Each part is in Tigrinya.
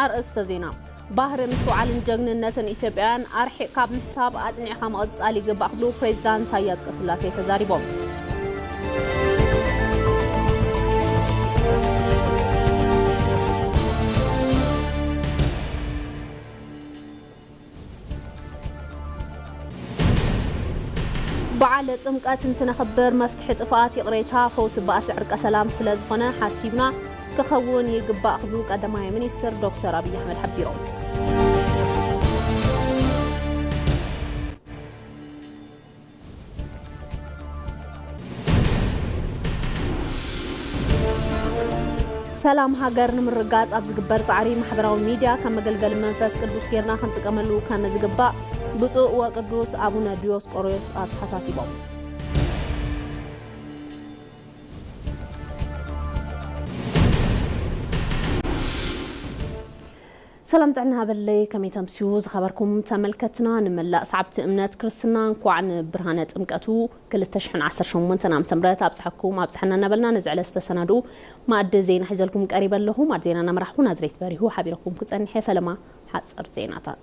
ኣርእስተ ዜና። ባህሪ ምስትውዓልን ጀግንነትን ኢትዮጵያውያን ኣርሒቕ ካብ ምሕሳብ ኣጽኒዕካ ምቕጻል ይግባእ ክብሉ ፕሬዚዳንት ታዬ ኣጽቀስላሴ ተዛሪቦም። በዓል ጥምቀት እንትነኽብር መፍትሒ ጥፍኣት ይቕሬታ፣ ፈውሲ ባእሲ ዕርቀ ሰላም ስለ ዝኾነ ሓሲብና ክኸውን ይግባእ ክብሉ ቀዳማይ ሚኒስትር ዶክተር ኣብይ ኣሕመድ ሓቢሮም። ሰላም ሃገር ንምርጋጽ ኣብ ዝግበር ጻዕሪ ማሕበራዊ ሚድያ ከም መገልገሊ መንፈስ ቅዱስ ጌርና ክንጥቀመሉ ከም ዝግባእ ብፁዕ ወቅዱስ ኣቡነ ዲዮስቆሮስ ኣተሓሳሲቦም። ሰላም ጥዕና ሃበለይ፣ ከመይ ተምስዩ ዝኸበርኩም ተመልከትና፣ ንመላእ ሰዓብቲ እምነት ክርስትና እንኳዕ ንብርሃነ ጥምቀቱ ክልተ ሽሕን ዓሰርተ ሸሞንተን ዓመተ ምህረት ኣብፀሐኩም ኣብፀሐና እናበልና ነዚ ዕለት ዝተሰናድኡ መኣዲ ዜና ሒዘልኩም ቀሪበ ኣለኹ። መኣዲ ዜና እናመራሕኩ ናዝሬት በሪሁ ሓቢረኩም ክፀንሕ እየ። ፈለማ ሓፀር ዜናታት።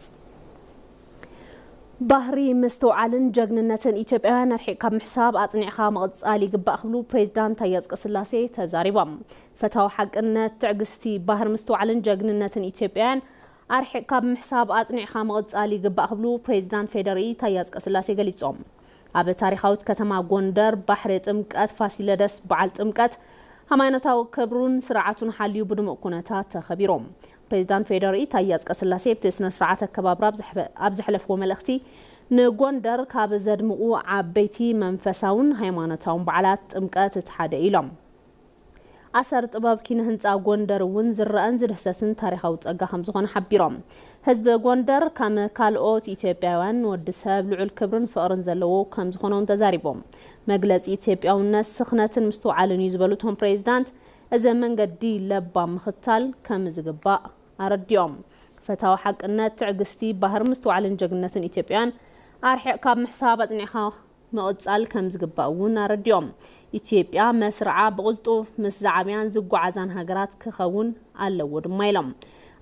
ባህሪ ምስትውዓልን ጀግንነትን ኢትዮጵያውያን ኣርሒቕ ካብ ምሕሳብ ኣጽኒዕካ ምቕጻል ይግባእ ክብሉ ፕሬዚዳንት ታዬ ኣጽቀስላሴ ተዛሪቦም። ፈታዊ ሓቅነት፣ ትዕግስቲ፣ ባህሪ ምስትውዓልን ጀግንነትን ኢትዮጵያውያን ኣርሒቕ ካብ ምሕሳብ ኣጽኒዕካ ምቕጻል ይግባእ ክብሉ ፕሬዚዳንት ፌዴሪኢ ታዬ ኣጽቀስላሴ ገሊጾም። ኣብ ታሪኻዊት ከተማ ጎንደር ባሕሪ ጥምቀት ፋሲለደስ በዓል ጥምቀት ሃይማኖታዊ ክብሩን ስርዓቱን ሓልዩ ብድሙቕ ኩነታት ተኸቢሩ። ፕሬዚዳንት ፌዴሪኢ ታዬ ኣጽቀስላሴ ኣብቲ ስነ ስርዓት ኣከባብራ ኣብ ዘሕፈ-፣ ኣብ ዘሕለፍዎ መልእኽቲ፣ ንጎንደር ካብ ዘድምቑ ዓበይቲ መንፈሳውን ሃይማኖታውን በዓላት ጥምቀት እቲ ሓደ ኢሎም። ኣሰር ጥበብ ኪነ ህንፃ ጎንደር እውን ዝረኣን ዝድህሰስን ታሪኻዊ ጸጋ ከም ዝኾነ ሓቢሮም። ህዝቢ ጎንደር ከም ካልኦት ኢትዮጵያውያን ንወዲ ሰብ ልዑል ክብርን ፍቕርን ዘለዎ ከም ዝኾነ እውን ተዛሪቦም። መግለጺ ኢትዮጵያውነት ስኽነትን ምስትውዓልን እዩ ዝበሉ እቶም ፕሬዚዳንት፣ እዚ መንገዲ ለባም ምኽታል ከም ዝግባእ ኣረዲኦም። ፈታዊ ሓቅነት፣ ትዕግስቲ፣ ባህሪ ምስትውዓልን ጀግንነትን ኢትዮጵያውያን ኣርሒቕ ካብ ምሕሳብ ኣጽኒዕካ ምቕጻል ከም ዝግባእ እውን ኣረዲኦም። ኢትዮጵያ መስርዓ ብቕልጡፍ ምስ ዝዓብያን ዝጓዓዛን ሃገራት ክኸውን ኣለዎ ድማ ኢሎም።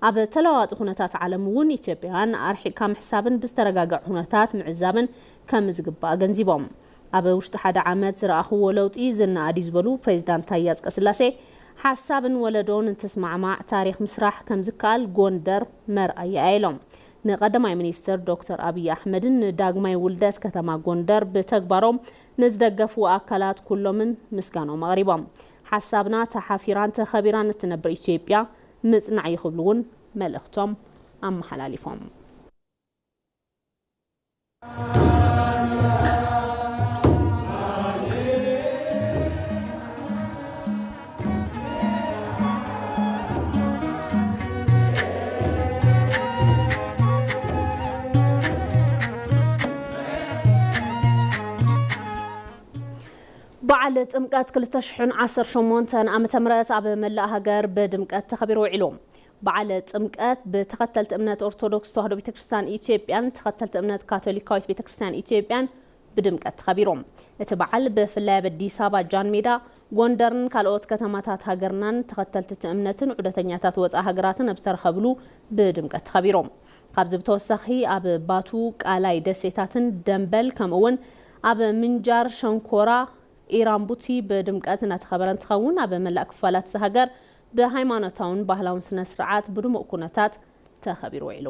ኣብ ተለዋዋጢ ኩነታት ዓለም እውን ኢትዮጵያውያን ኣርሒቕካ ምሕሳብን ብዝተረጋግዐ ኩነታት ምዕዛብን ከም ዝግባእ ኣገንዚቦም። ኣብ ውሽጢ ሓደ ዓመት ዝረኣኽዎ ለውጢ ዝነኣድ እዩ ዝበሉ ፕሬዚዳንት ታዬ ኣጽቀስላሴ፣ ሓሳብን ወለዶን እንትስማዕማዕ ታሪኽ ምስራሕ ከም ዝከኣል ጎንደር መርኣያ እያ ኢሎም። ንቀዳማይ ሚኒስትር ዶክተር ኣብይ ኣሕመድን ንዳግማይ ውልደት ከተማ ጎንደር ብተግባሮም ንዝደገፉ ኣካላት ኩሎምን ምስጋኖም ኣቕሪቦም። ሓሳብና ተሓፊራን ተኸቢራን እትነብር ኢትዮጵያ ምጽናዕ እዩ ክብሉ እውን መልእኽቶም ኣመሓላሊፎም። በዓል ጥምቀት ክልተ ሽሕን ዓሰርተ ሸሞንተን ዓመተ ምህረት ኣብ መላእ ሃገር ብድምቀት ተኸቢሩ ውዒሉ። በዓል ጥምቀት ብተኸተልቲ እምነት ኦርቶዶክስ ተዋህዶ ቤተክርስትያን ኢትዮጵያን ተኸተልቲ እምነት ካቶሊካዊት ቤተክርስትያን ኢትዮጵያን ብድምቀት ተኸቢሩ። እቲ በዓል ብፍላይ ኣብ ኣዲስ ኣበባ ጃን ሜዳ፣ ጎንደርን ካልኦት ከተማታት ሃገርናን ተኸተልቲ እቲ እምነትን ዑደተኛታት ወፃኢ ሃገራትን ኣብ ዝተረኸብሉ ብድምቀት ተኸቢሩ። ካብዚ ብተወሳኺ ኣብ ባቱ፣ ቃላይ ደሴታትን ደምበል ከምኡ እውን ኣብ ምንጃር ሸንኮራ ኢራምቡቲ ብድምቀት እናተኸበረ እንትኸውን፣ ኣብ መላእ ክፋላት እዛ ሃገር ብሃይማኖታውን ባህላውን ስነ ስርዓት ብድሙቕ ኩነታት ተኸቢሩ ውዒሉ።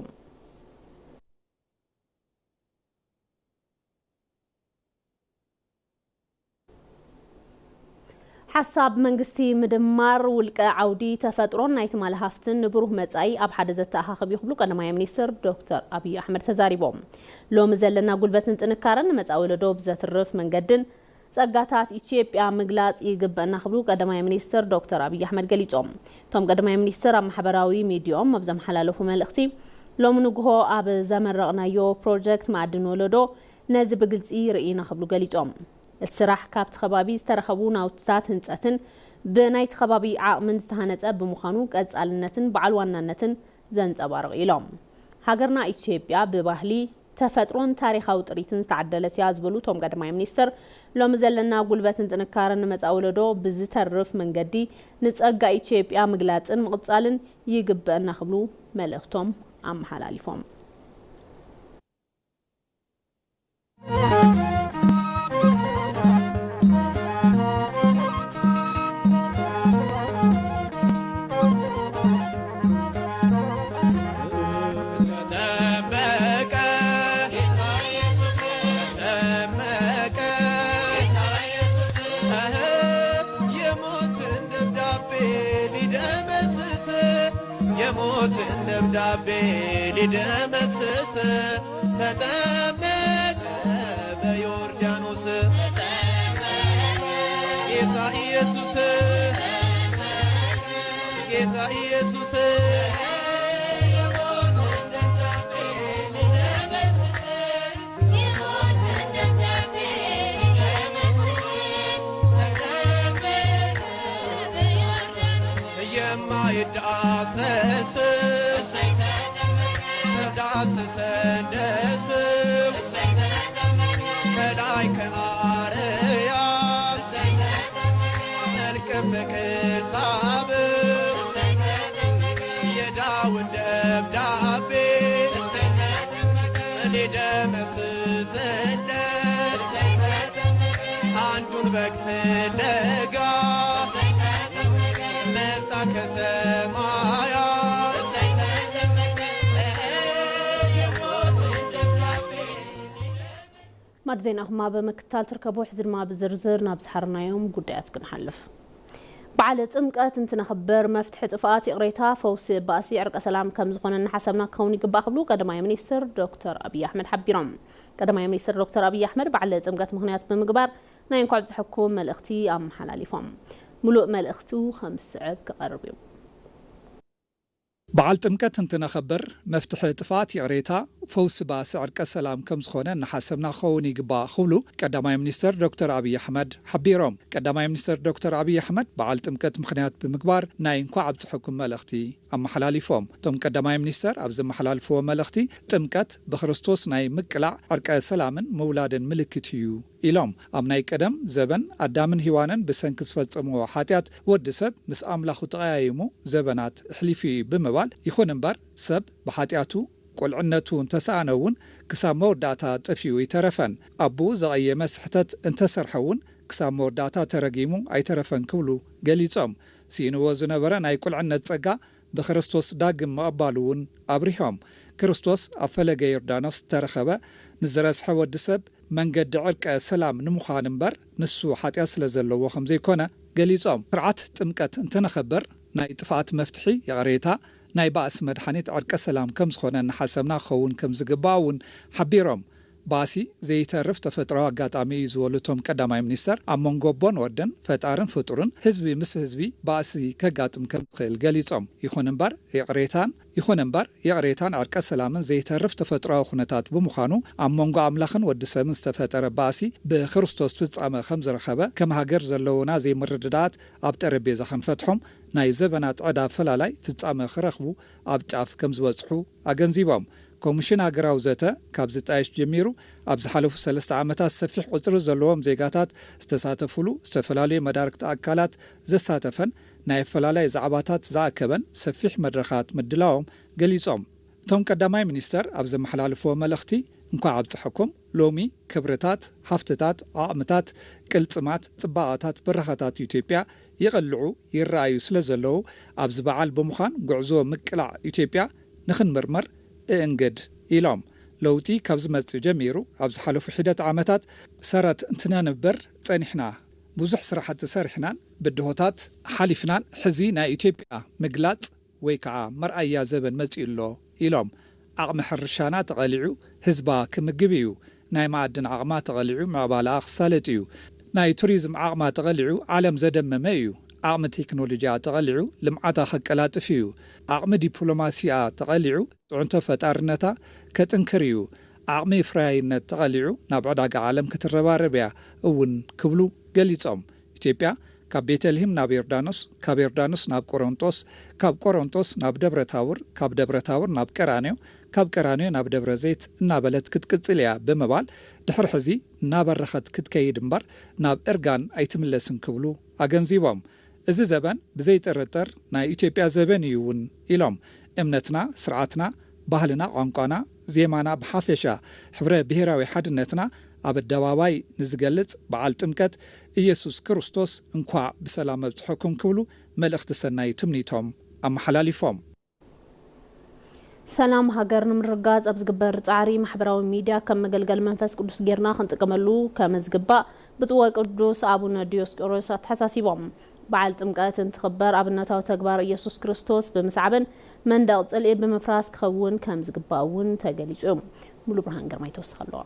ሓሳብ መንግስቲ ምድማር ውልቀ ዓውዲ ተፈጥሮን ናይ ትማሊ ሃፍትን ንብሩህ መጻኢ ኣብ ሓደ ዘተኣኻኽብ እዩ ክብሉ ቀዳማይ ሚኒስትር ዶክተር ኣብይ ኣሕመድ ተዛሪቦም። ሎሚ ዘለና ጉልበትን ጥንካረን ንመጻኢ ወለዶ ብዘትርፍ መንገድን ጸጋታት ኢትዮጵያ ምግላጽ ይግበእና ክብሉ ቀዳማይ ሚኒስትር ዶክተር ኣብይ ኣሕመድ ገሊጾም። እቶም ቀዳማይ ሚኒስትር ኣብ ማሕበራዊ ሚዲያኦም ኣብ ዘመሓላለፉ መልእኽቲ፣ ሎሚ ንግሆ ኣብ ዘመረቕናዮ ፕሮጀክት መኣድን ወለዶ ነዚ ብግልጺ ርኢና ክብሉ ገሊጾም። እቲ ስራሕ ካብቲ ከባቢ ዝተረኸቡ ናውትታት ህንጸትን ብናይቲ ከባቢ ዓቕምን ዝተሃነጸ ብምዃኑ ቀጻልነትን በዓል ዋናነትን ዘንጸባርቕ ኢሎም። ሃገርና ኢትዮጵያ ብባህሊ፣ ተፈጥሮን ታሪኻዊ ጥሪትን ዝተዓደለት እያ ዝበሉ እቶም ቀዳማይ ሚኒስትር፣ ሎሚ ዘለና ጉልበትን ጥንካረን ንመጻኢ ወለዶ ብዝተርፍ መንገዲ ንጸጋ ኢትዮጵያ ምግላጽን ምቕጻልን ይግበአና ክብሉ መልእኽቶም ኣመሓላሊፎም። የሞትን ደብዳቤ ሊደመስስ ተጠመቀ በዮርዳኖስ። ጌታ ኢየሱስ፣ ጌታ ኢየሱስ፣ የማይዳሰስ ዳስሰን ደስም ከላይ ከአርያም መልክም ክሳብ የዳውን ደብዳቤ ሊደመስስለት አንዱን በግ ፍለጋ መጣ ከሰማያ። ማድ ዜናኹም ኣብ ምክትታል ትርከቡ። ሕዚ ድማ ብዝርዝር ናብ ዝሓርናዮም ጉዳያት ክንሓልፍ። በዓል ጥምቀት እንትነኽብር መፍትሒ ጥፍኣት ይቕሬታ፣ ፈውሲ ባእሲ፣ ዕርቀ ሰላም ከም ዝኾነ እናሓሰብና ክኸውን ይግባእ ክብሉ ቀዳማይ ሚኒስትር ዶክተር ኣብይ ኣሕመድ ሓቢሮም። ቀዳማይ ሚኒስትር ዶክተር ኣብይ ኣሕመድ በዓል ጥምቀት ምኽንያት ብምግባር ናይ እንኳዕ ኣብፀሐኩም መልእኽቲ ኣመሓላሊፎም። ሙሉእ መልእኽቱ ከም ዝስዕብ ክቐርብ እዩ። በዓል ጥምቀት እንትነኸብር መፍትሒ ጥፍኣት ይቕሬታ፣ ፈውሲ ባእሲ ዕርቀ ሰላም ከም ዝኾነ እናሓሰብና ክኸውን ይግባእ ክብሉ ቀዳማይ ሚኒስትር ዶክተር ኣብይ ኣሕመድ ሓቢሮም። ቀዳማይ ሚኒስትር ዶክተር ኣብይ ኣሕመድ በዓል ጥምቀት ምኽንያት ብምግባር ናይ እንኳዕ ኣብፀሐኩም መልእኽቲ ኣመሓላሊፎም። እቶም ቀዳማይ ሚኒስትር ኣብ ዘመሓላልፍዎ መልእኽቲ ጥምቀት ብክርስቶስ ናይ ምቅላዕ ዕርቀ ሰላምን ምውላድን ምልክት እዩ ኢሎም። ኣብ ናይ ቀደም ዘበን ኣዳምን ሂዋንን ብሰንኪ ዝፈጸምዎ ሓጢኣት ወዲ ሰብ ምስ ኣምላኹ ተቐያይሙ ዘበናት ኣሕሊፉ እዩ ብምባል፣ ይኹን እምበር ሰብ ብሓጢኣቱ ቁልዕነቱ እንተሰኣነ እውን ክሳብ መወዳእታ ጠፊኡ ኣይተረፈን። ኣቦኡ ዘቐየመ ስሕተት እንተሰርሐ እውን ክሳብ መወዳእታ ተረጊሙ ኣይተረፈን ክብሉ ገሊጾም። ስኢንዎ ዝነበረ ናይ ቁልዕነት ጸጋ ብክርስቶስ ዳግም ምቕባሉ እውን ኣብሪሆም። ክርስቶስ ኣብ ፈለገ ዮርዳኖስ ዝተረኸበ ንዝረስሐ ወዲ ሰብ መንገዲ ዕርቀ ሰላም ንምዃን እምበር ንሱ ሓጢኣት ስለ ዘለዎ ከም ዘይኮነ ገሊጾም። ስርዓት ጥምቀት እንትነኸብር ናይ ጥፍኣት መፍትሒ ይቕሬታ፣ ናይ ባእሲ መድሓኒት ዕርቀ ሰላም ከም ዝኾነ እናሓሰብና ክኸውን ከም ዝግባእ እውን ሓቢሮም። ባእሲ ዘይተርፍ ተፈጥሮዊ ኣጋጣሚ እዩ ዝበሉ እቶም ቀዳማይ ሚኒስተር፣ ኣብ መንጎ ኣቦን ወድን፣ ፈጣርን ፍጡርን፣ ህዝቢ ምስ ህዝቢ ባእሲ ከጋጥም ከም ዝኽእል ገሊጾም። ይኹን እምበር ይቕሬታን ይኹን እምበር ይቕሬታን ዕርቀ ሰላምን ዘይተርፍ ተፈጥሮኣዊ ኩነታት ብምዃኑ ኣብ መንጎ ኣምላኽን ወዲ ሰብን ዝተፈጠረ ባእሲ ብክርስቶስ ፍጻመ ከም ዝረኸበ ከም ሃገር ዘለውና ዘይምርድዳኣት ኣብ ጠረጴዛ ክንፈትሖም ናይ ዘበናት ዕዳ ፈላላይ ፍጻመ ክረኽቡ ኣብ ጫፍ ከም ዝበጽሑ ኣገንዚቦም። ኮሚሽን ሃገራዊ ዘተ ካብ ዝጣየሽ ጀሚሩ ኣብ ዝሓለፉ ሰለስተ ዓመታት ሰፊሕ ቁጽሪ ዘለዎም ዜጋታት ዝተሳተፉሉ ዝተፈላለዩ መዳርግቲ ኣካላት ዘሳተፈን ናይ ኣፈላላይ ዛዕባታት ዝኣከበን ሰፊሕ መድረኻት ምድላዎም ገሊጾም። እቶም ቀዳማይ ሚኒስተር ኣብ ዘመሓላለፍዎ መልእኽቲ እንኳዕ ኣብፀሐኩም፣ ሎሚ ክብርታት፣ ሃፍትታት፣ ዓቕምታት፣ ቅልጽማት፣ ጽባቐታት፣ ብራኸታት ኢትዮጵያ ይቕልዑ ይረኣዩ ስለ ዘለዉ ኣብዚ በዓል ብምዃን ጉዕዞ ምቅላዕ ኢትዮጵያ ንኽንምርምር እእንግድ ኢሎም። ለውጢ ካብ ዝመጽእ ጀሚሩ ኣብ ዝሓለፉ ሒደት ዓመታት ሰረት እንትነንብር ጸኒሕና። ብዙሕ ስራሕቲ ሰሪሕናን ብድሆታት ሓሊፍናን ሕዚ ናይ ኢትዮጵያ ምግላጽ ወይ ከዓ መርኣያ ዘበን መጺኡ ኣሎ ኢሎም። ዓቕሚ ሕርሻና ተቐሊዑ ህዝባ ክምግብ እዩ። ናይ መኣድን ዓቕማ ተቐሊዑ ምዕባለኣ ክሳለጥ እዩ። ናይ ቱሪዝም ዓቕማ ተቐሊዑ ዓለም ዘደመመ እዩ። ዓቕሚ ቴክኖሎጂኣ ተቐሊዑ ልምዓታ ከቀላጥፍ እዩ። ዓቕሚ ዲፕሎማሲኣ ተቐሊዑ ፅዕንቶ ፈጣርነታ ከጥንክር እዩ። ዓቕሚ ፍርያይነት ተቐሊዑ ናብ ዕዳጋ ዓለም ክትረባረብ እያ እውን ክብሉ ገሊፆም። ኢትዮጵያ ካብ ቤተልሔም ናብ ዮርዳኖስ፣ ካብ ዮርዳኖስ ናብ ቆሮንጦስ፣ ካብ ቆሮንጦስ ናብ ደብረ ታቦር፣ ካብ ደብረ ታቦር ናብ ቀራንዮ፣ ካብ ቀራንዮ ናብ ደብረ ዘይት እናበለት ክትቅጽል እያ ብምባል፣ ድሕሪ ሕዚ እናበረኸት ክትከይድ እምበር ናብ እርጋን ኣይትምለስን ክብሉ ኣገንዚቦም። እዚ ዘበን ብዘይጥርጥር ናይ ኢትዮጵያ ዘበን እዩ እውን ኢሎም። እምነትና፣ ስርዓትና፣ ባህልና፣ ቋንቋና፣ ዜማና፣ ብሓፈሻ ሕብረ ብሄራዊ ሓድነትና ኣብ ኣደባባይ ንዝገልጽ በዓል ጥምቀት ኢየሱስ ክርስቶስ እንኳዕ ብሰላም ኣብጽሐኩም ክብሉ መልእኽቲ ሰናይ ትምኒቶም ኣመሓላሊፎም። ሰላም ሃገር ንምርግጋጽ ኣብ ዝግበር ጻዕሪ ማሕበራዊ ሚድያ ከም መገልገሊ መንፈስ ቅዱስ ጌርና ክንጥቀመሉ ከም ዝግባእ ብፁዕ ወቅዱስ ኣቡነ ዲዮስቆሮስ ኣተሓሳሲቦም። በዓል ጥምቀት እንትኽበር ኣብነታዊ ተግባር ኢየሱስ ክርስቶስ ብምስዓብን መንደቕ ጽልኢ ብምፍራስ ክኸውን ከም ዝግባእ እውን ተገሊጹ እዩ። ሙሉ ብርሃን ግርማይ ተወስኽ ኣለዎ።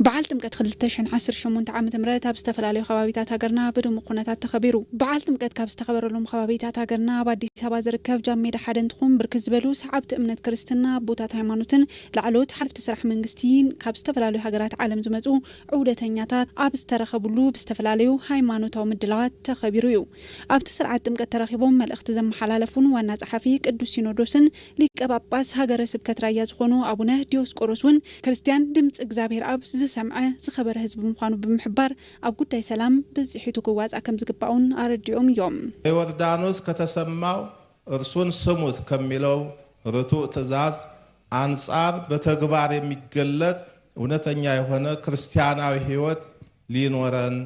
በዓል ጥምቀት ክልተ ሽሕን ዓሰርተ ሸሞንተ ዓመተ ምህረት ኣብ ዝተፈላለዩ ከባቢታት ሃገርና ብድሙቕ ኩነታት ተኸቢሩ። በዓል ጥምቀት ካብ ዝተኸበረሎም ከባቢታት ሃገርና ኣብ ኣዲስ ኣበባ ዝርከብ ጃን ሜዳ ሓደ እንትኾን ብርክት ዝበሉ ሰዓብቲ እምነት ክርስትና ኣቦታት ሃይማኖትን ላዕለዎት ሓለፍቲ ስራሕ መንግስቲ ካብ ዝተፈላለዩ ሃገራት ዓለም ዝመፁ ዑደተኛታት ኣብ ዝተረኸብሉ ብዝተፈላለዩ ሃይማኖታዊ ምድላዋት ተኸቢሩ እዩ። ኣብቲ ስርዓት ጥምቀት ተረኺቦም መልእኽቲ ዘመሓላለፉን ዋና ጸሓፊ ቅዱስ ሲኖዶስን ሊቀ ጳጳስ ሃገረ ስብከት ራያ ዝኾኑ ኣቡነ ዲዮስቆሮስ እውን ክርስትያን ድምፂ እግዚኣብሔር ኣብ ዝሰምዐ ዝኸበረ ህዝቢ ምዃኑ ብምሕባር ኣብ ጉዳይ ሰላም ብፅሒቱ ክዋፃእ ከም ዝግባኡን ኣረዲኦም እዮም። ዮርዳኖስ ከተሰማው እርሱን ስሙት ከሚለው ርቱዕ ትእዛዝ አንጻር በተግባር የሚገለጥ እውነተኛ የሆነ ክርስቲያናዊ ሕይወት ሊኖረን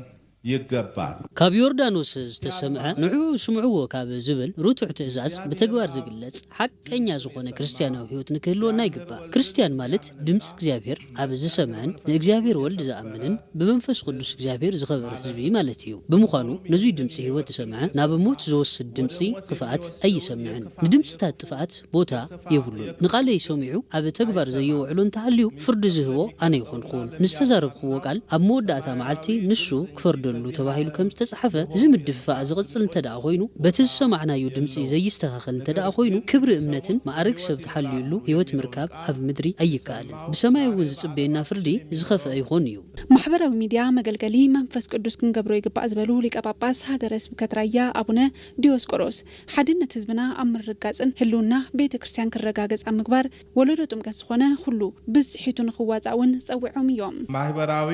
ይገባል። ካብ ዮርዳኖስ ዝተሰምዐ ንዕኡ ስምዕዎ ካብ ዝብል ርቱዕ ትእዛዝ ብተግባር ዝግለጽ ሓቀኛ ዝኾነ ክርስቲያናዊ ሕይወት ንክህልወና ይግባእ። ክርስቲያን ማለት ድምፂ እግዚኣብሔር ኣብ ዝሰምዕን ንእግዚኣብሔር ወልድ ዝኣምንን ብመንፈስ ቅዱስ እግዚኣብሔር ዝኸበረ ህዝቢ ማለት እዩ። ብምዃኑ ነዙይ ድምፂ ሕይወት ዝሰምዐ ናብ ሞት ዝወስድ ድምፂ ክፍኣት ኣይሰምዕን። ንድምፅታት ጥፍኣት ቦታ የብሉን። ንቓለይ ሰሚዑ ኣብ ተግባር ዘየውዕሎ እንተሃልዩ ፍርዲ ዝህቦ ኣነ ይኾንኹን። ንዝተዛረብክዎ ቃል ኣብ መወዳእታ መዓልቲ ንሱ ክፈርደሉ ተባሂሉ ከም ዝተጻሕፈ እዚ ምድፍፋእ ዝቕጽል እንተደኣ ኮይኑ በቲ ዝሰማዕናዮ ድምጺ ዘይስተኻኸል እንተደኣ ኮይኑ ክብሪ እምነትን ማዕርግ ሰብ ተሓልዩሉ ህይወት ምርካብ ኣብ ምድሪ ኣይከኣልን። ብሰማይ እውን ዝጽበየና ፍርዲ ዝኸፍአ ይኾን እዩ። ማሕበራዊ ሚድያ መገልገሊ መንፈስ ቅዱስ ክንገብሮ ይግባእ ዝበሉ ሊቀ ጳጳስ ሃገረ ስብከት ራያ ኣቡነ ዲዮስቆሮስ ሓድነት ህዝብና ኣብ ምርግጋፅን ህልውና ቤተ ክርስቲያን ክረጋገፅ ኣብ ምግባር ወለዶ ጥምቀት ዝኾነ ኩሉ ብፅሒቱ ንኽዋፃእ እውን ፀዊዖም እዮም። ማህበራዊ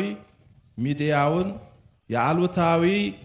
ሚዲያውን የአሉታዊ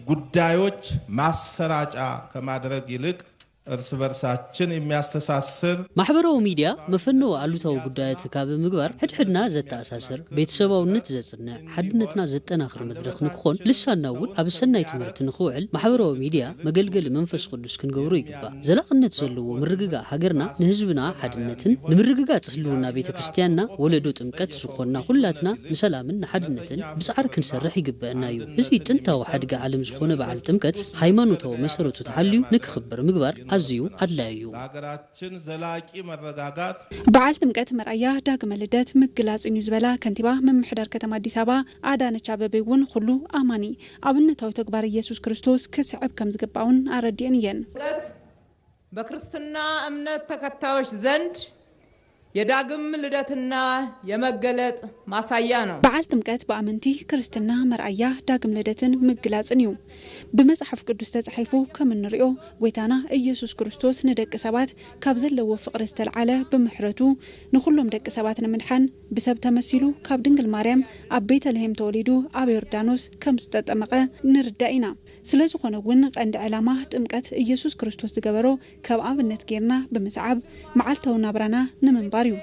ጉዳዮች ማሰራጫ ከማድረግ ይልቅ እርስ በርሳችን የሚያስተሳስር ማሕበራዊ ሚድያ መፈነዊ ኣሉታዊ ጉዳያት ካብ ምግባር ሕድሕድና ዘተኣሳስር፣ ቤተሰባውነት ዘጽንዕ፣ ሓድነትና ዘጠናኽር መድረኽ ንክኾን ልሳንና እውን ኣብ ሰናይ ትምህርቲ ንክውዕል ማሕበራዊ ሚድያ መገልገሊ መንፈስ ቅዱስ ክንገብሮ ይግባእ። ዘላቕነት ዘለዎ ምርግጋእ ሃገርና ንህዝብና ሓድነትን ንምርግጋጽ ህልውና ቤተ ክርስቲያንና ወለዶ ጥምቀት ዝኾንና ኩላትና ንሰላምን ንሓድነትን ብጻዕሪ ክንሰርሕ ይግበአና እዩ። እዚ ጥንታዊ ሓድጊ ዓለም ዝኾነ በዓል ጥምቀት ሃይማኖታዊ መሰረቱ ተሓልዩ ንክኽበር ምግባር ኣዝዩ ኣድላዩ እዩ። ለሀገራችን ዘላቂ መረጋጋት በዓል ጥምቀት መርኣያ ዳግመ ልደት ምግላጽን እዩ ዝበላ ከንቲባ ምምሕዳር ከተማ ኣዲስ ኣበባ ኣዳነች ኣበቤ እውን ኩሉ ኣማኒ ኣብነታዊ ተግባር ኢየሱስ ክርስቶስ ክስዕብ ከም ዝግባእ እውን ኣረዲአን እየን። ጥምቀት በክርስትና እምነት ተከታዮች ዘንድ የዳግም ልደትና የመገለጥ ማሳያ ነው። በዓል ጥምቀት ብኣመንቲ ክርስትና መርኣያ ዳግም ልደትን ምግላጽን እዩ። ብመጽሓፍ ቅዱስ ተጻሒፉ ከም እንሪኦ ጎይታና ኢየሱስ ክርስቶስ ንደቂ ሰባት ካብ ዘለዎ ፍቕሪ ዝተልዓለ ብምሕረቱ ንኹሎም ደቂ ሰባት ንምድሓን ብሰብ ተመሲሉ ካብ ድንግል ማርያም ኣብ ቤተልሔም ተወሊዱ ኣብ ዮርዳኖስ ከም ዝተጠመቐ ንርዳእ ኢና። ስለዝኾነ እውን ቀንዲ ዕላማ ጥምቀት ኢየሱስ ክርስቶስ ዝገበሮ ከም ኣብነት ጌርና ብምስዓብ መዓልታዊ ናብራና ንምንባር እዩ።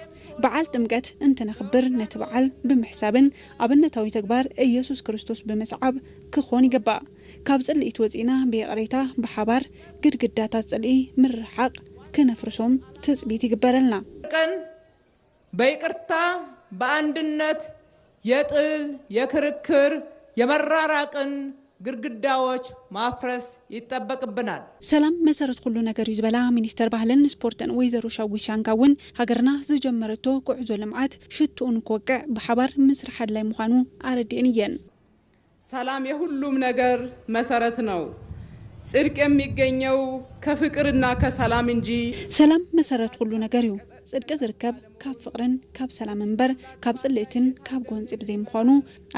በዓል ጥምቀት እንትነኽብር ነቲ በዓል ብምሕሳብን ኣብነታዊ ተግባር ኢየሱስ ክርስቶስ ብምስዓብ ክኾን ይግባእ። ካብ ጽልኢት ወጺእና ብይቕሬታ ብሓባር ግድግዳታት ጽልኢ ምርሕሓቕ ክነፍርሶም ትጽቢት ይግበረልና። ቀን በይቅርታ፣ በአንድነት፣ የጥል፣ የክርክር፣ የመራራቅን ግርግዳዎች ማፍረስ ይጠበቅብናል። ሰላም መሰረት ኩሉ ነገር እዩ ዝበላ ሚኒስተር ባህልን ስፖርትን ወይዘሮ ሻዊ ሻንጋ እውን ሃገርና ዝጀመረቶ ጉዕዞ ልምዓት ሽትኡ ንክወቅዕ ብሓባር ምስራሕ ኣድላይ ምዃኑ ኣረዲእን እየን። ሰላም የሁሉም ነገር መሰረት ነው። ጽድቅ የሚገኘው ከፍቅርና ከሰላም እንጂ። ሰላም መሰረት ኩሉ ነገር እዩ። ጽድቂ ዝርከብ ካብ ፍቕርን ካብ ሰላም እምበር ካብ ጽልእትን ካብ ጎንጺ ብዘይምዃኑ፣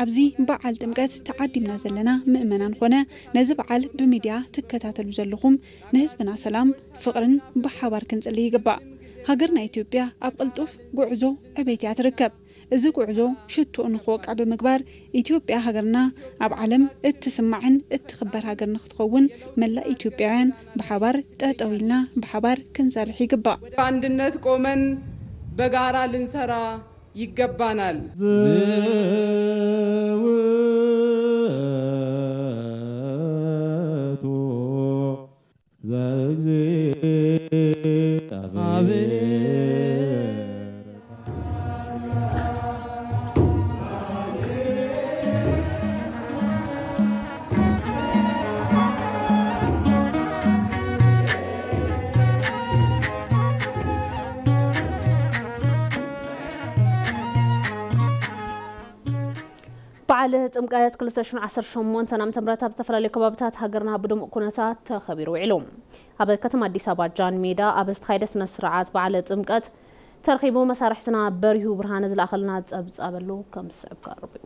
ኣብዚ በዓል ጥምቀት ተዓዲምና ዘለና ምእመናን ኾነ ነዚ በዓል ብሚድያ ትከታተሉ ዘለኹም፣ ንህዝብና ሰላም፣ ፍቕርን ብሓባር ክንጽሊ ይግባእ። ሃገርና ኢትዮጵያ ኣብ ቅልጡፍ ጉዕዞ ዕቤት እያ ትርከብ። እዚ ጉዕዞ ሽቶኡ ንኽወቅዕ ብምግባር፣ ኢትዮጵያ ሃገርና ኣብ ዓለም እትስማዕን እትኽበር ሃገር ንኽትኸውን፣ መላእ ኢትዮጵያውያን ብሓባር ጠጠው ኢልና ብሓባር ክንሰርሕ ይግባእ። በአንድነት ቆመን በጋራ ልንሰራ ይገባናል። ዝውቱ ዘእግዚአብሔር በዓል ጥምቀት ክልተ ሽሕን ዓሰርተ ሸሞንተን ዓመተ ምህረት ኣብ ዝተፈላለዩ ከባብታት ሃገርና ብድሙቕ ኩነታት ተኸቢሩ ውዒሉ። ኣብ ከተማ ኣዲስ ኣበባ ጃን ሜዳ ኣብ ዝተኻየደ ስነ ስርዓት በዓል ጥምቀት ተረኺቡ መሳርሕትና በሪሁ ብርሃነ ዝለኣኸልና ጸብጻብ ኣሎ፣ ከም ዝስዕብ ቀርብ እዩ።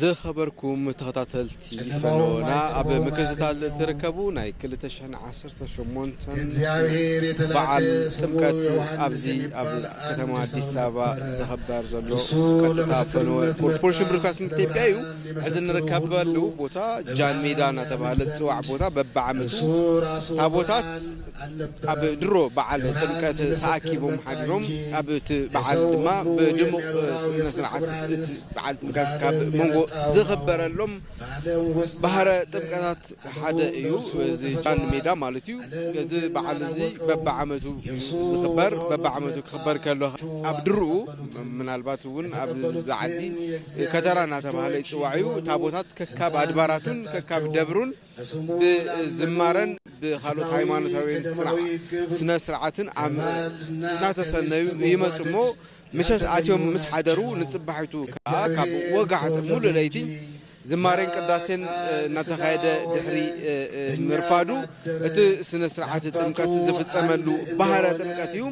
ዝኸበርኩም ተኸታተልቲ ፈነወና፣ ኣብ ምክትታል እትርከቡ ናይ ክልተ ሽሕን ዓሰርተ ሸሞንተን በዓል ጥምቀት ኣብዚ ኣብ ከተማ ኣዲስ ኣበባ ዝኽበር ዘሎ ቀጥታ ፈነወ ኮርፖሬሽን ብሮድካስቲንግ ኢትዮጵያ እዩ። እዚ እንርከበሉ ቦታ ጃን ሜዳ እናተባህለ ዝፅዋዕ ቦታ በብዓመቱ ታቦታት ኣብ ድሮ በዓል ጥምቀት ተኣኪቦም ሓዲሮም ኣብ እቲ በዓል ድማ ብድሙቕ ስነ ስርዓት እቲ በዓል ጥምቀት ካብ መንጎ ዝኽበረሎም ባህረ ጥምቀታት ሓደ እዩ። እዚ ጃን ሜዳ ማለት እዩ። እዚ በዓል እዚ በብዓመቱ እዩ ዝኽበር። በብዓመቱ ክኽበር ከሎ ኣብ ድርኡ ምናልባት እውን ኣብዚ ዓዲ ከተራ እናተባህለ ይፅዋዕ እዩ። ታቦታት ከካብ ኣድባራቱን ከካብ ደብሩን ብዝማረን ብካልኦት ሃይማኖታዊ ስነ ስርዓትን እናተሰነዩ ይመፁ እሞ ምሸት ኣትዮም ምስ ሓደሩ ንፅባሒቱ ከዓ ካብ ወጋሕቲ ሙሉእ ለይቲ ዝማሬን ቅዳሴን እናተኻየደ ድሕሪ ምርፋዱ እቲ ስነ ስርዓት ጥምቀት ዝፍፀመሉ ባህረ ጥምቀት እዩ።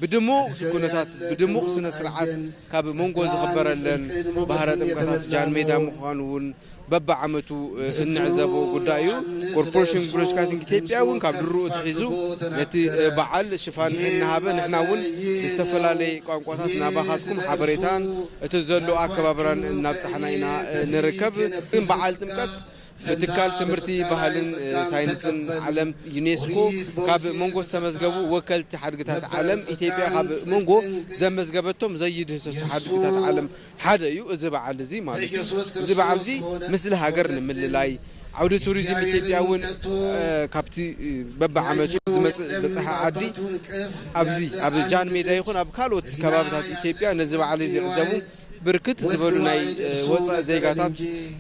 ብድሙቕ ኩነታት ብድሙቕ ስነ ስርዓት ካብ መንጎ ዝኽበረለን ባህረ ጥምቀታት ጃን ሜዳ ምዃኑ እውን በብዓመቱ እንዕዘቦ ጉዳይ እዩ። ኮርፖሬሽን ብሮድካስቲንግ ኢትዮጵያ እውን ካብ ድርኡ ኣትሒዙ ነቲ በዓል ሽፋን እናሃበ ንሕና እውን ብዝተፈላለየ ቋንቋታት ናባኻትኩም ሓበሬታን እቲ ዘሎ ኣከባብራን እናብፃሕና ኢና ንርከብ። ግን በዓል ጥምቀት ብትካል ትምህርቲ ባህልን ሳይንስን ዓለም ዩኔስኮ ካብ መንጎ ዝተመዝገቡ ወከልቲ ሓድግታት ዓለም ኢትዮጵያ ካብ መንጎ ዘመዝገበቶም ዘይድህሰሱ ሓድግታት ዓለም ሓደ እዩ። እዚ በዓል እዚ ማለት እዩ። እዚ በዓል እዚ ምስሊ ሃገር ንምልላይ ዓውዲ ቱሪዝም ኢትዮጵያ እውን ካብቲ በብዓመቱ ዝመፅእ በፃሒ ዓዲ ኣብዚ ኣብ ጃን ሜዳ ይኹን ኣብ ካልኦት ከባብታት ኢትዮጵያ ነዚ በዓል እዚ ይዕዘቡ ብርክት ዝበሉ ናይ ወፃኢ ዜጋታት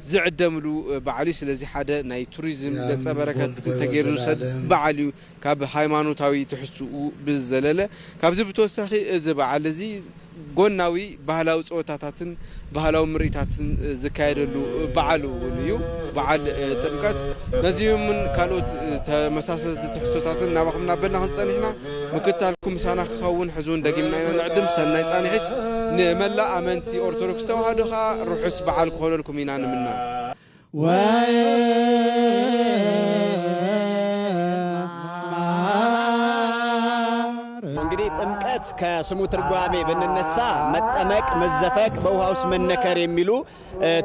ዝዕደምሉ በዓል እዩ። ስለዚ ሓደ ናይ ቱሪዝም ገፀ በረከት ተገይሩ ዝውሰድ በዓል እዩ። ካብ ሃይማኖታዊ ትሕዝትኡ ብዝዘለለ ካብዚ ብተወሳኺ እዚ በዓል እዚ ጎናዊ ባህላዊ ፀወታታትን ባህላዊ ምርኢታትን ዝካየደሉ በዓል እውን እዩ በዓል ጥምቀት። ነዚምን ካልኦት ተመሳሰልቲ ትሕዝቶታትን ናባኹም እናበልና ክንፀንሕና ምክታልኩም ምሳና ክኸውን ሕዚ እውን ደጊምና ኢና ንዕድም። ሰናይ ፃንሒት ንመላእ ኣመንቲ ኦርቶዶክስ ተዋህዶ ከዓ ርሑስ በዓል ክኾነልኩም ኢና ንምና። እንግዲህ ጥምቀት ከስሙ ትርጓሜ ብንነሳ መጠመቅ፣ መዘፈቅ፣ በውሃ ውስጥ መነከር የሚሉ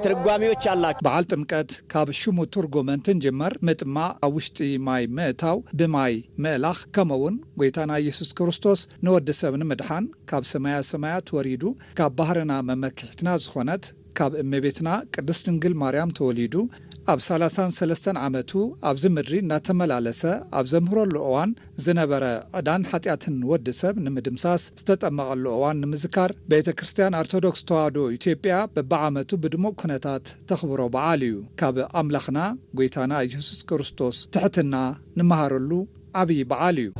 ትርጓሜዎች አላቸው። በዓል ጥምቀት ካብ ሽሙ ትርጉም እንትንጅመር ምጥማቕ ኣብ ውሽጢ ማይ ምእታው ብማይ ምእላኽ ከምኡውን ጎይታና ኢየሱስ ክርስቶስ ንወዲ ሰብ ንምድሓን ካብ ሰማያ ሰማያት ወሪዱ ካብ ባህርና መመክሕትና ዝኾነት ካብ እመቤትና ቅድስት ድንግል ማርያም ተወሊዱ ኣብ ሰላሳን ሰለስተን ዓመቱ ኣብዚ ምድሪ እናተመላለሰ ኣብ ዘምህረሉ እዋን ዝነበረ ዕዳን ሓጢኣትን ወዲ ሰብ ንምድምሳስ ዝተጠመቐሉ እዋን ንምዝካር ቤተ ክርስቲያን ኣርቶዶክስ ተዋህዶ ኢትዮጵያ በብዓመቱ ብድሙቕ ኩነታት ተኽብሮ በዓል እዩ። ካብ ኣምላኽና ጎይታና ኢየሱስ ክርስቶስ ትሕትና ንመሃረሉ ዓብዪ በዓል እዩ።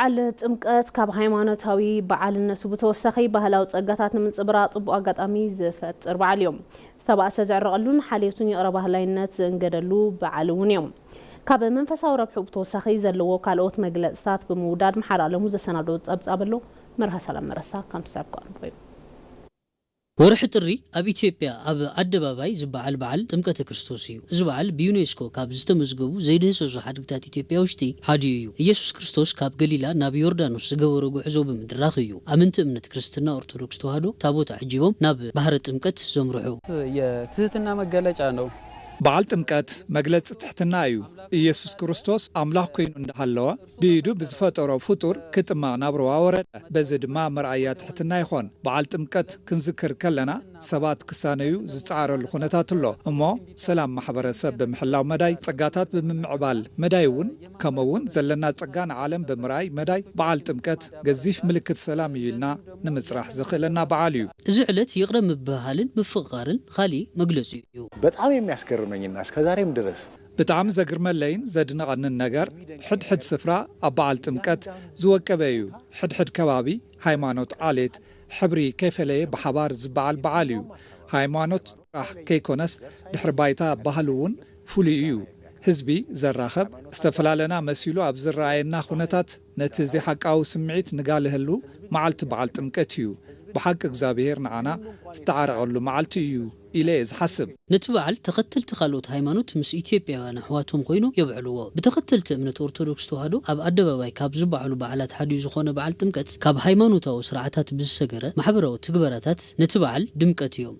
በዓል ጥምቀት ካብ ሃይማኖታዊ በዓልነቱ ብተወሳኺ ባህላዊ ጸጋታት ንምንጽብራቕ ጽቡቕ ኣጋጣሚ ዝፈጥር በዓል እዩ። ዝተባእሰ ዝዕረቐሉን ሓልዮቱን ይቕረ ባህላይነት ዝእንገደሉ በዓል እውን እዩ። ካብ መንፈሳዊ ረብሑ ብተወሳኺ ዘለዎ ካልኦት መግለጽታት ብምውዳድ መሓር ኣለሙ ዘሰናዶ ጸብጻብ ኣሎ። መርሃ ሰላም መረሳ ከም ሰብ ክቐርቦ እዩ። ወርሒ ጥሪ ኣብ ኢትዮጵያ ኣብ ኣደባባይ ዝበዓል በዓል ጥምቀተ ክርስቶስ እዩ። እዚ በዓል ብዩኔስኮ ካብ ዝተመዝገቡ ዘይድህሰሱ ሓድግታት ኢትዮጵያ ውሽጢ ሓዲኡ እዩ። ኢየሱስ ክርስቶስ ካብ ገሊላ ናብ ዮርዳኖስ ዝገበሮ ጉዕዞ ብምድራኽ እዩ። ኣመንቲ እምነት ክርስትና ኦርቶዶክስ ተዋህዶ ታቦት ኣዕጂቦም ናብ ባህረ ጥምቀት ዘምርሑ። የትህትና መገለጫ ነው። በዓል ጥምቀት መግለጺ ትሕትና እዩ። ኢየሱስ ክርስቶስ ኣምላኽ ኮይኑ እንዳሃለወ ብኢዱ ብዝፈጠሮ ፍጡር ክጥመቕ ናብ ሩባ ወረደ። በዚ ድማ መርኣያ ትሕትና ይኾን። በዓል ጥምቀት ክንዝክር ከለና ሰባት ክሳነዩ ዝጸዓረሉ ኩነታት ኣሎ እሞ ሰላም ማሕበረሰብ ብምሕላው መዳይ፣ ጸጋታት ብምምዕባል መዳይ እውን ከምኡ እውን ዘለና ጸጋ ንዓለም ብምርኣይ መዳይ በዓል ጥምቀት ገዚፍ ምልክት ሰላም እዩ ኢልና ንምጽራሕ ዘኽእለና በዓል እዩ። እዚ ዕለት ይቕረ ምብህሃልን ምፍቕቓርን ካሊእ መግለጺ እዩ። በጣም የሚያስገርመኝና እስከዛሬም ድረስ ብጣዕሚ ዘግርመለይን ዘድንቐንን ነገር ሕድሕድ ስፍራ ኣብ በዓል ጥምቀት ዝወቀበ እዩ። ሕድሕድ ከባቢ ሃይማኖት፣ ዓሌት፣ ሕብሪ ከይፈለየ ብሓባር ዝበዓል በዓል እዩ። ሃይማኖት ጥራሕ ከይኮነስ ድሕሪ ባይታ ባህሉ እውን ፍሉይ እዩ። ህዝቢ ዘራኸብ ዝተፈላለና መሲሉ ኣብ ዝረኣየና ኩነታት ነቲ ዘይሓቃዊ ስምዒት ንጋልሀሉ መዓልቲ በዓል ጥምቀት እዩ። ብሓቂ እግዚኣብሔር ንዓና ዝተዓረቐሉ መዓልቲ እዩ ኢለ እየ ዝሓስብ። ነቲ በዓል ተኸተልቲ ካልኦት ሃይማኖት ምስ ኢትዮጵያውያን ኣሕዋቶም ኮይኖም የብዕልዎ። ብተኸተልቲ እምነት ኦርቶዶክስ ተዋህዶ ኣብ ኣደባባይ ካብ ዝበዓሉ በዓላት ሓዲኡ ዝኾነ በዓል ጥምቀት ካብ ሃይማኖታዊ ስርዓታት ብዝሰገረ ማሕበራዊ ትግበራታት ነቲ በዓል ድምቀት እዮም።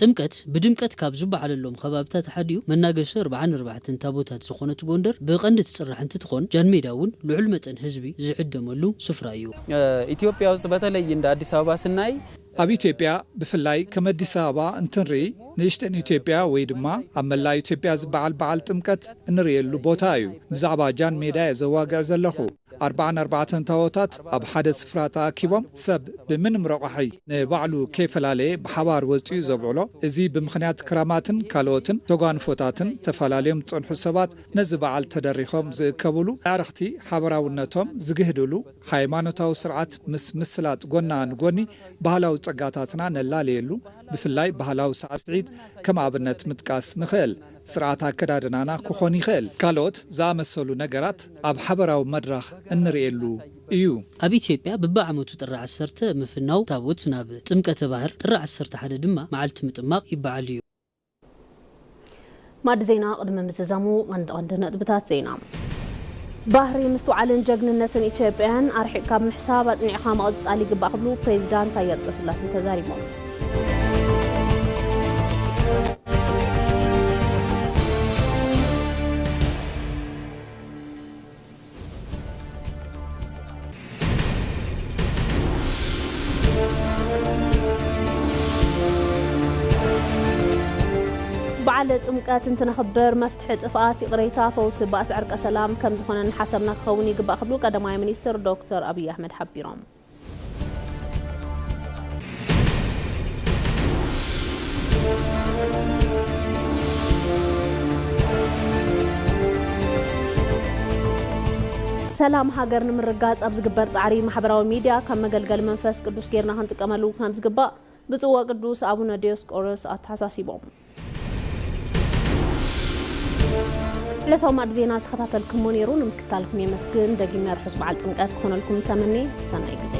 ጥምቀት ብድምቀት ካብ ዝበዓለሎም ከባብታት ሓዲኡ መናገሲ ኣርብዓን ኣርባዕተን ታቦታት ዝኾነት ጎንደር ብቐንዲ ትጽራሕ እንትትኾን፣ ጃንሜዳ እውን ልዑል መጠን ህዝቢ ዝዕደመሉ ስፍራ እዩ። ኢትዮጵያ ውስጥ በተለይ እንደ አዲስ አበባ ስናይ ኣብ ኢትዮጵያ ብፍላይ ከም ኣዲስ ኣበባ እንትንርኢ ንእሽተን ኢትዮጵያ ወይ ድማ ኣብ መላእ ኢትዮጵያ ዝበዓል በዓል ጥምቀት እንርእየሉ ቦታ እዩ። ብዛዕባ ጃን ሜዳ እየ ዘዋግዕ ዘለኹ። ኣርብዓን ኣርባዕተን ታቦታት ኣብ ሓደ ስፍራ ተኣኪቦም ሰብ ብምንም ረቋሒ ንባዕሉ ከይፈላለየ ብሓባር ወጺኡ ዘብዕሎ። እዚ ብምኽንያት ክራማትን ካልኦትን ተጓንፎታትን ተፈላለዮም ዝጸንሑ ሰባት ነዚ በዓል ተደሪኾም ዝእከብሉ፣ ኣዕርኽቲ ሓበራውነቶም ዝግህድሉ፣ ሃይማኖታዊ ስርዓት ምስ ምስላጥ ጎና ንጎኒ ባህላዊ ጸጋታትና ነላልየሉ፣ ብፍላይ ባህላዊ ሳዕስዒት ከም ኣብነት ምጥቃስ ንኽእል። ስርዓት ኣከዳድናና ክኾን ይኽእል። ካልኦት ዝኣመሰሉ ነገራት ኣብ ሓበራዊ መድረኽ እንርእየሉ እዩ። ኣብ ኢትዮጵያ ብብዓመቱ ጥሪ ዓሰርተ ምፍናው ታቦት ናብ ጥምቀተ ባህር፣ ጥሪ ዓሰርተ ሓደ ድማ መዓልቲ ምጥማቕ ይበዓል እዩ። ማዕዲ ዜና ቅድሚ ምዝዛሙ ቀንዲ ቀንዲ ነጥብታት ዜና። ባህሪ ምስትውዓልን ጀግንነትን ኢትዮጵያውያን ኣርሒቕ ካብ ምሕሳብ ኣጽኒዕኻ ምቕጻል ይግባእ ክብሉ ፕሬዚዳንት ታየ ኣጽቀስላሴ ተዛሪቦም። በዓል ጥምቀት እንትነኽብር መፍትሒ ጥፍኣት ይቕሬታ፣ ፈውሲ ባእሲ፣ ዕርቀ ሰላም ከም ዝኾነ እናሓሰብና ክኸውን ይግባእ ክብሉ ቀዳማይ ሚኒስትር ዶክተር ኣብይ ኣሕመድ ሓቢሮም። ሰላም ሃገር ንምርጋጽ ኣብ ዝግበር ጻዕሪ ማሕበራዊ ሚድያ ከም መገልገሊ መንፈስ ቅዱስ ጌርና ክንጥቀመሉ ከም ዝግባእ ብፁዕ ወቅዱስ ኣቡነ ዲዮስቆሮስ ኣተሓሳሲቦም። ዕለታዊ ማዕዲ ዜና ዝተኸታተልኩሞ ነይሩ። ንምክትታልኩም የመስግን። ደጊመ ርሑስ በዓል ጥምቀት ክኾነልኩም ተመኒ። ሰናይ ግዜ።